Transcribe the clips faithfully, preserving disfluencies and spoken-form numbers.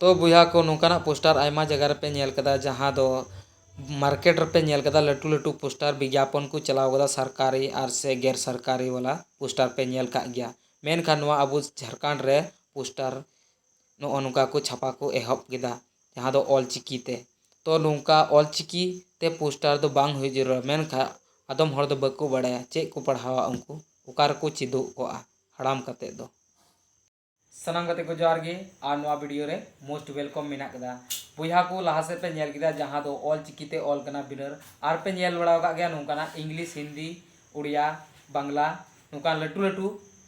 ᱛᱚ ᱵᱚᱭᱦᱟ ᱠᱚ, ᱱᱚᱝᱠᱟᱱᱟᱜ ᱯᱳᱥᱴᱟᱨ ᱟᱭᱢᱟ ᱡᱟᱭᱜᱟ ᱨᱮᱯᱮ ᱧᱮᱞ ᱠᱟᱫᱟ, ᱡᱟᱦᱟᱸ ᱫᱚ ᱢᱟᱨᱠᱮᱴ ᱨᱮᱯᱮ ᱧᱮᱞ ᱠᱟᱫᱟ, ᱞᱟᱹᱴᱩ ᱞᱟᱹᱴᱩ ᱯᱳᱥᱴᱟᱨ ᱵᱤᱜᱽᱜᱟᱯᱚᱱ ᱠᱚ ᱪᱟᱞᱟᱣ ᱠᱟᱫᱟ, ᱥᱚᱨᱠᱟᱨᱤ ᱟᱨ ᱥᱮ ᱜᱮᱨ ᱥᱚᱨᱠᱟᱨᱤ ᱣᱟᱞᱟ ᱯᱳᱥᱴᱟᱨ ᱯᱮ ᱧᱮᱞ ᱠᱟᱜ ᱜᱮᱭᱟ᱾ ᱢᱮᱱᱠᱷᱟᱱ ᱱᱚᱣᱟ ᱟᱵᱚ ᱡᱷᱟᱲᱠᱷᱚᱸᱰ ᱨᱮ ᱯᱳᱥᱴᱟᱨ ᱱᱚᱜᱼᱚ ᱱᱚᱝᱠᱟ ᱠᱚ ᱪᱷᱟᱯᱟ ᱠᱚ ᱮᱦᱚᱵ ᱠᱮᱫᱟ, ᱡᱟᱦᱟᱸ ᱫᱚ ᱚᱞ ᱪᱤᱠᱤ ᱛᱮ᱾ ᱛᱚ ᱱᱚᱝᱠᱟ ᱚᱞ ᱪᱤᱠᱤ ᱛᱮ ᱯᱳᱥᱴᱟᱨ ᱫᱚ ᱵᱟᱝ ᱦᱩᱭ ᱡᱟᱹᱨᱩᱲᱟ, ᱢᱮᱱᱠᱷᱟᱱ ᱟᱫᱚᱢ ᱦᱚᱲ ᱫᱚ ᱵᱟᱠᱚ ᱵᱟᱲᱟᱭᱟ ᱪᱮᱫ ᱠᱚ ᱯᱟᱲᱦᱟᱣᱟ, ᱩᱱᱠᱩ ᱚᱠᱟ ᱨᱮᱠᱚ ᱪᱮᱫᱚᱜ ᱠᱚᱜᱼᱟ ᱦᱟᱲᱟᱢ ᱠᱟᱛᱮᱫ ᱫᱚ᱾ ᱥᱟᱱᱟᱢ ᱜᱟᱛᱮ ᱠᱚ ᱡᱚᱦᱟᱨ ᱜᱮ, ᱟᱨ ᱱᱚᱣᱟ ᱵᱷᱤᱰᱤᱭᱳ ᱨᱮ most welcome ᱢᱮᱱᱟᱜ ᱠᱟᱫᱟ᱾ ᱵᱚᱭᱦᱟ ᱠᱚ, ᱞᱟᱦᱟ ᱥᱮᱫ ᱯᱮ ᱧᱮᱞ ᱠᱮᱫᱟ ᱡᱟᱦᱟᱸ ᱫᱚ ᱚᱞ ᱪᱤᱠᱤ ᱛᱮ ᱚᱞ ᱠᱟᱱᱟ ᱵᱤᱱᱟᱨ, ᱟᱨ ᱯᱮ ᱧᱮᱞ ᱵᱟᱲᱟ ᱟᱠᱟᱫ ᱜᱮᱭᱟ ᱱᱚᱝᱠᱟᱱᱟᱜ ᱤᱝᱞᱤᱥ, ᱦᱤᱱᱫᱤ, ᱩᱲᱤᱭᱟ, ᱵᱟᱝᱞᱟ, ᱱᱚᱝᱠᱟᱱ ᱞᱟᱹᱴᱩ ᱞᱟᱹᱴᱩ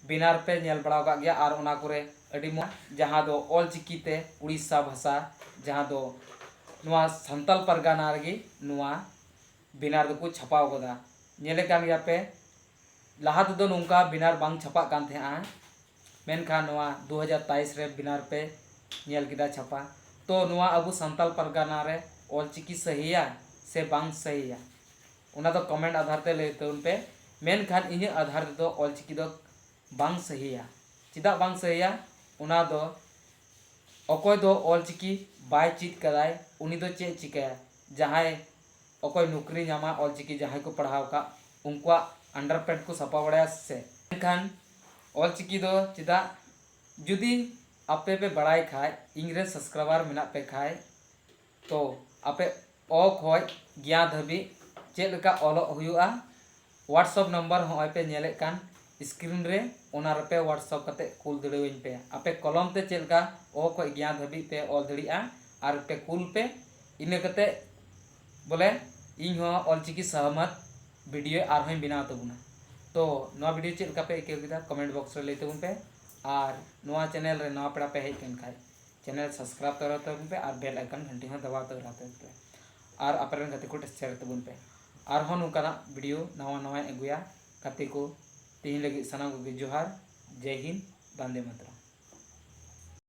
ᱵᱤᱱᱟᱨ ᱯᱮ ᱧᱮᱞ ᱵᱟᱲᱟ ᱟᱠᱟᱫ ᱜᱮᱭᱟ, ᱟᱨ ᱚᱱᱟ ᱠᱚᱨᱮ ᱟᱹᱰᱤ ᱢᱚᱡᱽ ᱡᱟᱦᱟᱸ ᱫᱚ ᱚᱞ ᱪᱤᱠᱤ ᱛᱮ ᱩᱲᱤᱥᱥᱟ ᱵᱷᱟᱥᱟ, ᱡᱟᱦᱟᱸ ᱫᱚ ᱱᱚᱣᱟ ᱥᱟᱱᱛᱟᱞ ᱯᱟᱨᱜᱟᱱᱟ ᱨᱮᱜᱮ ᱱᱚᱣᱟ ᱵᱤᱱᱟᱨ ᱫᱚᱠᱚ ᱪᱷᱟᱯᱟᱣ ᱠᱟᱫᱟ᱾ ᱧᱮᱞᱮᱫ ᱠᱟᱱ ᱜᱮᱭᱟ ᱯᱮ, ᱞᱟᱦᱟ ᱛᱮᱫᱚ ᱱᱚᱝᱠᱟ ᱵᱤᱱᱟᱨ ᱵᱟᱝ ᱪᱷᱟᱯᱟᱜ ᱠᱟᱱ ᱛᱟᱦᱮᱸᱜᱼᱟ, ᱢᱮᱱᱠᱷᱟᱱ ᱱᱚᱣᱟ ᱫᱩ ᱦᱟᱡᱟᱨ ᱛᱮᱭᱤᱥ ᱨᱮ ᱵᱤᱱᱟᱨ ᱯᱮ ᱧᱮᱞ ᱠᱮᱫᱟ ᱪᱷᱟᱯᱟ᱾ ᱛᱚ ᱱᱚᱣᱟ ᱟᱵᱚ ᱥᱟᱱᱛᱟᱞ ᱯᱟᱨᱜᱟᱱᱟ ᱨᱮ ᱚᱞ ᱪᱤᱠᱤ ᱥᱟᱹᱦᱤᱭᱟ ᱥᱮ ᱵᱟᱝ ᱥᱟᱹᱦᱤᱭᱟ, ᱚᱱᱟ ᱫᱚ ᱠᱚᱢᱮᱱᱴ ᱟᱫᱷᱟᱨ ᱛᱮ ᱞᱟᱹᱭ ᱛᱟᱵᱚᱱ ᱯᱮ᱾ ᱢᱮᱱᱠᱷᱟᱱ ᱤᱧᱟᱹᱜ ᱟᱫᱷᱟᱨ ᱛᱮᱫᱚ ᱚᱞ ᱪᱤᱠᱤ ᱫᱚ ᱵᱟᱝ ᱥᱟᱹᱦᱤᱭᱟ᱾ ᱪᱮᱫᱟᱜ ᱵᱟᱝ ᱥᱟᱹᱦᱤᱭᱟ? ᱚᱱᱟ ᱫᱚ ᱚᱠᱚᱭ ᱫᱚ ᱚᱞ ᱪᱤᱠᱤ ᱵᱟᱭ ᱪᱮᱫ ᱠᱟᱫᱟᱭ, ᱩᱱᱤ ᱫᱚ ᱪᱮᱫ ᱪᱤᱠᱟᱹᱭᱟ? ᱡᱟᱦᱟᱸᱭ ᱚᱠᱚᱭ ᱱᱚᱠᱨᱤ ᱧᱟᱢᱟ, ᱚᱞ ᱪᱤᱠᱤ ᱡᱟᱦᱟᱸᱭ ᱠᱚ ᱯᱟᱲᱦᱟᱣ ᱠᱟᱜ, ᱩᱱᱠᱩᱣᱟᱜ ᱟᱱᱰᱟᱨᱯᱮᱱᱴ ᱠᱚ ᱥᱟᱯᱷᱟ ᱵᱟᱲᱟᱭᱟ ᱥᱮ? ᱢᱮᱱᱠᱷᱟᱱ ᱚᱞ ᱪᱤᱠᱤ ᱫᱚ ᱪᱮᱫᱟᱜ, ᱡᱩᱫᱤ ᱟᱯᱮ ᱯᱮ ᱵᱟᱲᱟᱭ ᱠᱷᱟᱡ, ᱤᱧ ᱨᱮᱱ ᱥᱟᱵᱥᱠᱨᱟᱭᱵᱟᱨ ᱢᱮᱱᱟᱜ ᱯᱮ ᱠᱷᱟᱡ, ᱛᱚ ᱟᱯᱮ ᱚ ᱠᱷᱚᱡ ᱜᱭᱟ ᱫᱷᱟᱹᱵᱤᱡ ᱪᱮᱫ ᱞᱮᱠᱟ ᱚᱞᱚᱜ ᱦᱩᱭᱩᱜᱼᱟ, WhatsApp ᱱᱟᱢᱵᱟᱨ ᱦᱚᱸᱜᱼᱚᱭ ᱯᱮ ᱧᱮᱞᱮᱫ ᱠᱟᱱ ᱥᱠᱨᱤᱱ ᱨᱮ, ᱚᱱᱟ ᱨᱮᱯᱮ WhatsApp ᱠᱟᱛᱮ ᱠᱩᱞ ᱫᱟᱲᱮᱭᱟᱹᱧ ᱯᱮ᱾ ᱟᱯᱮ ᱠᱚᱞᱚᱢ ᱛᱮ ᱪᱮᱫ ᱞᱮᱠᱟ ᱚ ᱠᱷᱚᱡ ᱜᱭᱟ ᱫᱷᱟᱹᱵᱤᱡ ᱯᱮ ᱚᱞ ᱫᱟᱲᱮᱭᱟᱜᱼᱟ, ᱟᱨ ᱯᱮ ᱠᱩᱞ ᱯᱮ᱾ ᱤᱱᱟᱹ ᱠᱟᱛᱮ ᱵᱚᱞᱮ ᱤᱧ ᱦᱚᱸ ᱚᱞ ᱪᱤᱠᱤ ᱥᱟᱦᱟᱢᱟᱛ ᱵᱷᱤᱰᱤᱭᱳ ᱟᱨᱦᱚᱸᱧ ᱵᱮᱱᱟᱣ ᱛᱟᱵᱚᱱᱟ᱾ ᱛᱚ ᱱᱚᱣᱟ ᱵᱷᱤᱰᱤᱭᱳ ᱪᱮᱫ ᱞᱮᱠᱟ ᱯᱮ ᱟᱹᱭᱠᱟᱹᱣ ᱠᱮᱫᱟ, ᱠᱚᱢᱮᱱᱴ ᱵᱚᱠᱥ ᱨᱮ ᱞᱟᱹᱭ ᱛᱟᱵᱚᱱ ᱯᱮ᱾ ᱟᱨ ᱱᱚᱣᱟ ᱪᱮᱱᱮᱞ ᱨᱮ ᱱᱟᱣᱟ ᱯᱮᱲᱟ ᱯᱮ ᱦᱮᱡ ᱞᱮᱱ ᱠᱷᱟᱡ, ᱪᱮᱱᱮᱞ ᱥᱟᱵᱥᱠᱨᱟᱭᱤᱵ ᱛᱚᱨᱟ ᱛᱟᱵᱚᱱ ᱯᱮ ᱟᱨ ᱵᱮᱞ ᱟᱭᱠᱚᱱ ᱜᱷᱟᱱᱴᱤ ᱦᱚᱸ ᱫᱟᱵᱟᱣ ᱛᱚᱨᱟ ᱛᱟᱵᱚᱱ ᱯᱮ᱾ ᱟᱨ ᱟᱯᱮ ᱨᱮᱱ ᱜᱟᱛᱮ ᱠᱚ ᱴᱷᱮᱱ ᱥᱮᱭᱟᱨ ᱛᱟᱵᱚᱱ ᱯᱮ᱾ ᱟᱨᱦᱚᱸ ᱱᱚᱝᱠᱟᱱᱟᱜ ᱵᱷᱤᱰᱤᱭᱳ ᱱᱟᱣᱟ ᱱᱟᱣᱟᱧ ᱟᱹᱜᱩᱭᱟ᱾ ᱜᱟᱛᱮ ᱠᱚ, ᱛᱤᱦᱤᱧ ᱞᱟᱹᱜᱤᱫ ᱥᱟᱱᱟᱢ ᱠᱚᱜᱮ ᱡᱚᱦᱟᱨ, ᱡᱟᱭ ᱦᱤᱱᱫ, ᱵᱟᱱᱫᱮ ᱢᱟᱛᱨᱚᱢ᱾